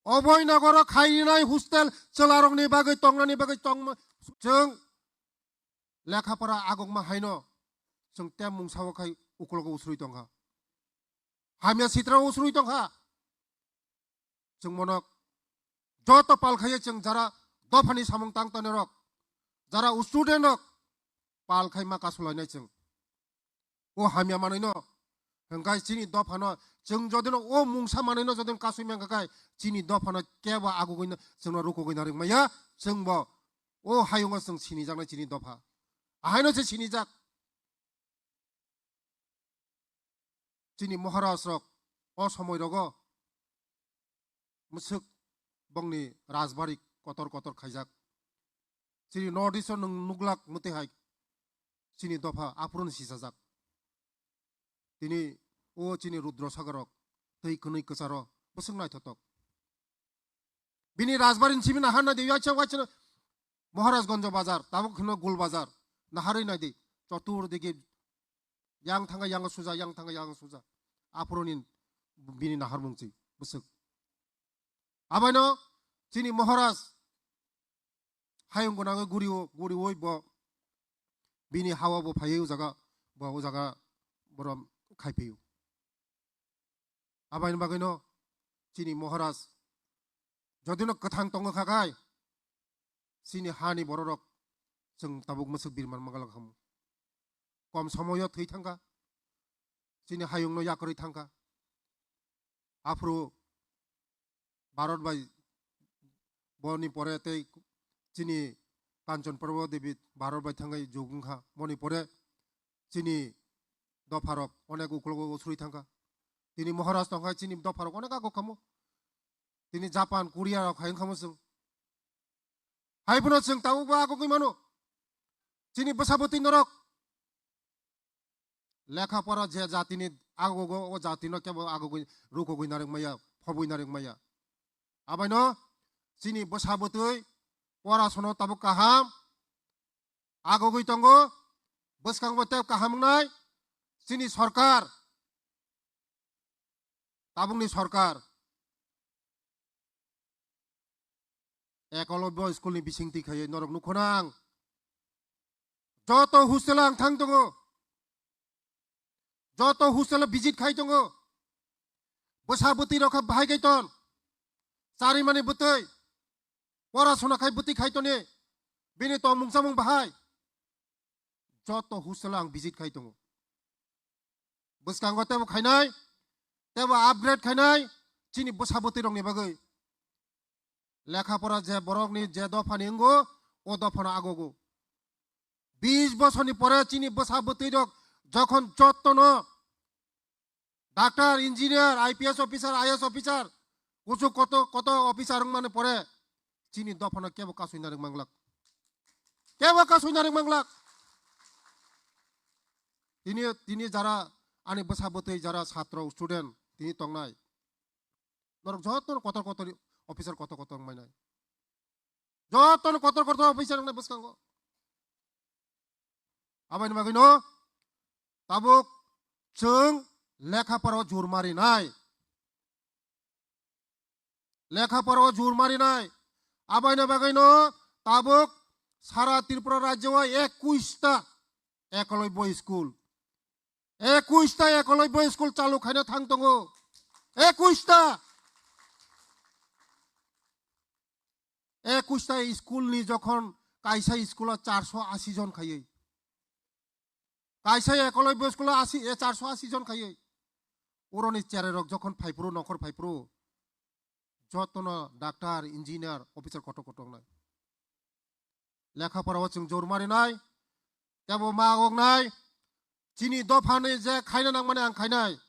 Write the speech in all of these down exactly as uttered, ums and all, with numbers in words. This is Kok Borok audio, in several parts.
Oboi nogoro khainai hostel chwlarokni bagwi tongnani bagwi tongma chwng lekha pora agokma haino chwng tem mungsa o khai ukulogo usrui tongkha. Hamya sitra usrui tongkha. Chwng monok joto pal khaiye chwng jara dophani samung tang tonirok, jara student rok pal khai ma kasulainai chwng. O hamya manwino hwnkhe chini dophano chwng jodino o mungsa manwino jodino kasui mankha khai chini dophano kebo agugwino chwngno rukugwi narwk maya chwngbo o hayungo chwng sinijaknai chini dopha. Ahaino se sinijak. Chini Maharaj rok o somoi rogo mwswk bongni rajbari kotor kotor khaijak. Chini North East o nwng nuglak mwtwi hai chini dopha aphuru ni sisajak. Tini o chini Rudra Sagar rok twi kwnwi kwcharo bwswk naithotok. Bini rajbari ni simi nahar nai di, yacha wacha Maharajganj bazar, tabuk hino Gul bazar, naharwi nai di, chotur digi yang thanga yang suja, yang thanga yang suja, aphuru ni bini nahar mungchi bwswk. Abaino chini Maharaj hayung gwnangwi guriwo, guriwi bo bini hawa bo phaiwi o jaga, bo o jaga borom khai phaiyo. Abaini bagwino chini Maharaj jodino kwthang tongo kha khai chini hani bororok chwng tabuk mwswk birman mangalak hamu. Kom somoyo thwi thangkha, chini hayungno yakarwi thangkha. Aphuru Bharat bai boni pore tei chini Kanchan Prabha Devi Bharat bai thangwi jugungkha. Boni pore chini dopharok onek uklogo usrui thangkha. Tini Maharaj tongkha chini dopharok onek agok khamu. Tini Japan, Korea rok hai wngkhamu chwng. Hai phano chwng tabukbo agogwi mano. Chini bwsa bwtwi norok lekha pora je jatini agogo, o jatino kebo agogwi rukogwi narwk maya, phobwi narwk maya. Abaino chini bwsa bwtwi porasano tabuk kaham agogwi tongo, bwskango tei kaham wngnai chini sorkar, tabukni sorkar. Ekolobyo school ni bisingtwi khaiwi norok nukho nang. Joto hostel ang thang tongo. Joto hostel o visit khai tongo. Bwsa bwtwi rok kha bahai khai ton. Charimani bwtwi. Porasona khai bwtwi khai toni. Bini tongmung chamung bahai. Joto hostel o ang visit khai tongo. Bwskango tebo khainai, tebo upgrade khainai, chini bwsa bwtwi rokni bagwi. Lekha pora je borokni je dophani wngo, o dophano agogo. Bis bosorni pore chini bwsa bwtwi rok jokhon jottono doctor, engineer, I P S officer, I A S officer, kuchuk koto, koto officer wngmani pore chini dophano kebo kasui narwk manglak. Kebo kasui narwk manglak. Tini, tini jara ani bwsa bwtwi jara satro, student tini tongnai. Norok jotono kotor kotor officer kotor kotor wngmai nai. Jotono kotor kotor officer wngnai bwskango. Aboni bagwino tabuk chwng lekha pora o jur marinai. Lekha pora o jur marinai. Aboni bagwino tabuk sara Tripura rajyo o ekush ta ekolobyo school. Ekush ta ekolobyo school chalu khaina thang tongo. Ekush ta. Ekush ta school ni jokhon kaisa school o charso asi jon khaiwi. Kaisa ekolobyo school o asi, e, charso asi jon khaiwi. Uroni cherai rok jokhon phaiphuru, nokhor phaiphuru. Jotono doctor, engineer, officer kotor kotor wngnai. Lekha pora o chwng jor marinai, tebo ma wngnai, chini dophani je khaina nangmani ang khainai.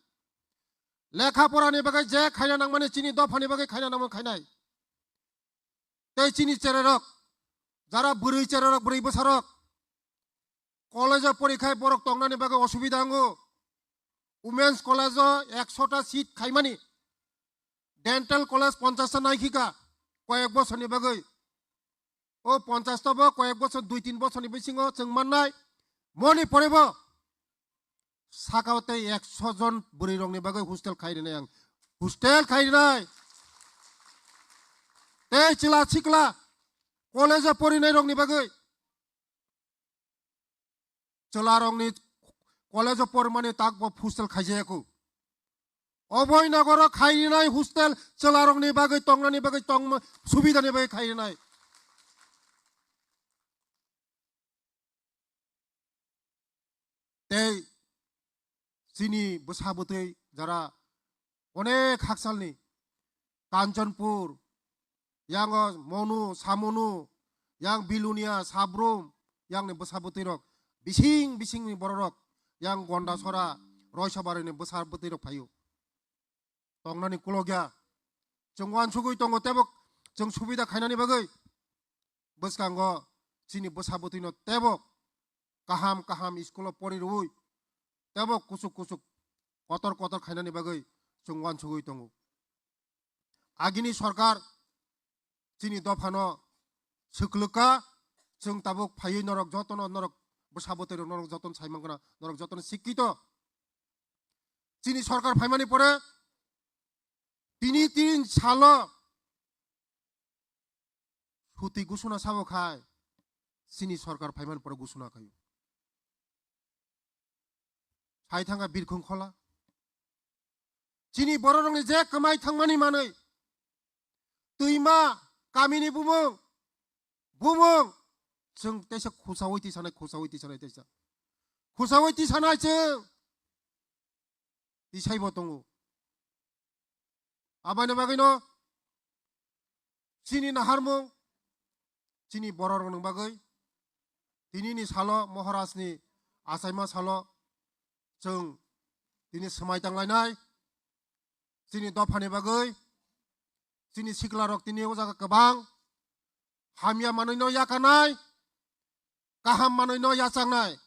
Lekha porani bagwi je khaina nangmani chini dophani bagwi khaina nangmani khainai. Tei chini cherai rok, jara bwrwi cherai rok, bwrwi bwsa rok, college o porikhai borok tongnani bagwi osubida wngo. Women's college o ekso ta seat khaimani. Dental college ponchash ta naikhika koyek bosorni bagwi. O ponchash ta bo koyek bosor, dui tin bosorni bisingo chwng mannai. Moni porebo sakao tei ekso jon bwrwi rokni bagwi hostel khai rinai ang. Hostel khai rinai. Tei chwla sikla college o porinai rokni bagwi chwlarokni college o pormani tak bo hostel khaijayaku. Oboi nogoro khairinai hostel chwlarokni bagwi tongnani bagwi tongma subidani bagwi khairinai. Tei chini bwsa bwtwi jara onek haksalni Kanchanpur, yang o Monu, Samonu, yang Bilonia, Sabrum, yang ni bwsa bwtwi rok, bising bising ni borok rok, yang Gondasora, Roisabarini bwsa bwtwi rok phaio. Tongnani kulokya. Chwng uansugwi tongo tebo chwng subida khainani bagwi. Bwskango chini bwsa bwtwino tebo kaham kaham school o pori rwui tebo kuchuk kuchuk kotor kotor khainani bagwi chwng uansugwi tongo. Agini sorkar chini dophano swklwkha, chwng tabuk phaiwi norok jotono norok bwsa bwtwi rok norok jotono sai mankha, norok jotono sikkito. Chini sorkar phaimani pore tini tin salo suti gusuna sabo khai chini sorkar phaimani pore gusuna khaio. Sai thangkha birkhung khola. Chini bororokni je kwmai thangmani manwi twima kamini bumung, bumung, chwng teisa khusaui tisanai, khusaui tisanai teisa. Khusaui tisanai chwng tisaibo tongo. Aboni bagwino chini naharmung, chini bororokni bagwi tinini salo, Moharajni achaima salo chwng tini swmai tanglainai. Chini dophani bagwi, chini siklarok tini o jaga kwbang hamya manwino yakarnai, kaham manwino yachangnai.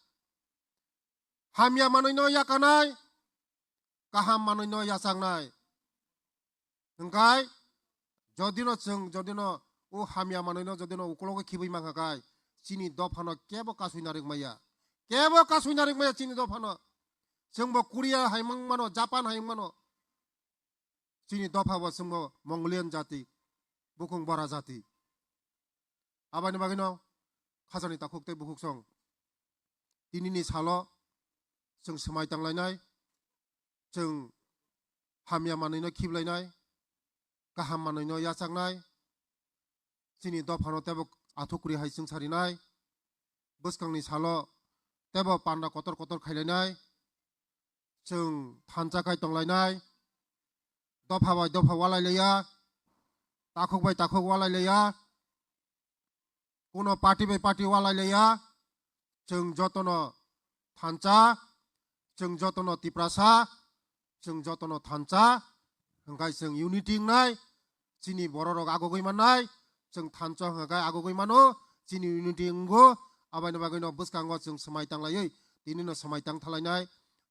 Hamya manwino yakarnai, kaham manwino yachangnai. Hwnkhe jodino chwng, jodino o hamya manwino jodino ukologo khibwi mankha khai, chini dophano kebo kasui narwk maya. Kebo kasui narwk maya chini dophano. Chwngbo Korea hai wng mano, Japan hai wng mano. Chini dopha bo chwngbo Mongolian jati, bukhung bora jati. Aboni bagwino khajani takhuk tei bukhuk song. Tinini salo chwng swmai tanglainai, chwng hamya manwino khiblainai, kaham manwino yachaknai, chini dophano tebo athukri hai chwng sarinai, bwskangni salo tebo panda kotor kotor khailainai, chwng thansa khai tonglainai, dopha bai dopha walai laiya, takhuk bai takhuk walai laiya, kuno party bai party walai laiya, chwng jotono thansa, chwng jotono Tiprasa, chwng jotono thansa, hwnkhe chwng unity wngnai, chini bororok agogwi mannai, chwng thansa hwnkhe agogwi mano, chini unity wngo, aboni bagwino bwskango chwng swmai tanglaiwi, tinino swmai tang thalainai,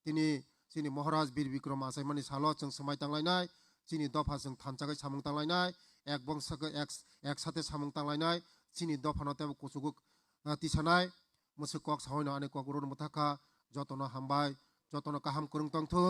tini chini Maharaj Bir Bikram achaimani salo chwng swmai tanglainai, chini dopha chwng thansa khe samung tanglainai, ek bongsa khe ek, ek sate samung tanglainai, chini dophano teibo kuchugo, ah, tisanai, mwswk kok saui no ani kok rwrwng bwthakha, jotono hambai, jotono kaham kwrwng tongthok.